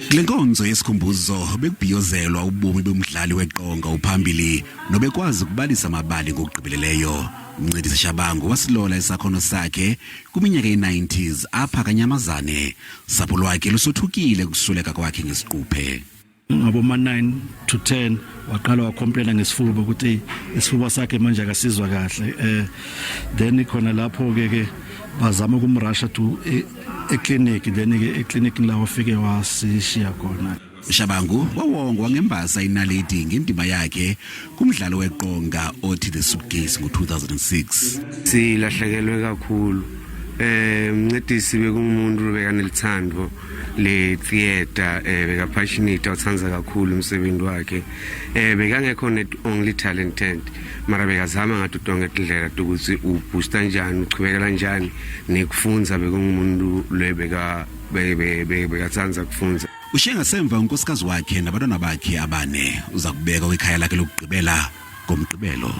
Kule nkonzo yesikhumbuzo bekubhiyozelwa ubomi bomdlali weqonga uphambili nobekwazi ukubalisa amabali ngokugqibeleleyo. Mncedisi Shabangu wasilola isakhono sakhe kwiminyaka ye-90s apha kanyamazane. Sapho lwakhe lusothukile kusweleka kwakhe ngesiquphe. Ngaboma 9 to 10 waqala wacomplaina ngesifuba ukuthi isifuba sakhe manje akasizwa kahle. Then khona lapho ke bazama ukumrusha to eclinic, then ke eclinic la wafike wasishiya khona. Shabangu wawongwa ngembasa inaledi ngendima yakhe kumdlalo weqonga othi The Suitcase ngo-2006. Silahlekelwe kakhulu. Mncedisi bekungumuntu bekanelithando le theater, beka passionate, awuthanda kakhulu umsebenzi wakhe. Bekangekho not only talented, mara bekazama ngathi tonke tindlela ukuthi uboosta njani, uchubekela njani nekufunza. Bekungumuntu le beka bekathanda kufunza. Ushiye ngasemva unkosikazi wakhe nabantwana bakhe abane. Uza kubekwa kwikhaya lakhe lokugqibela ngoMgqibelo.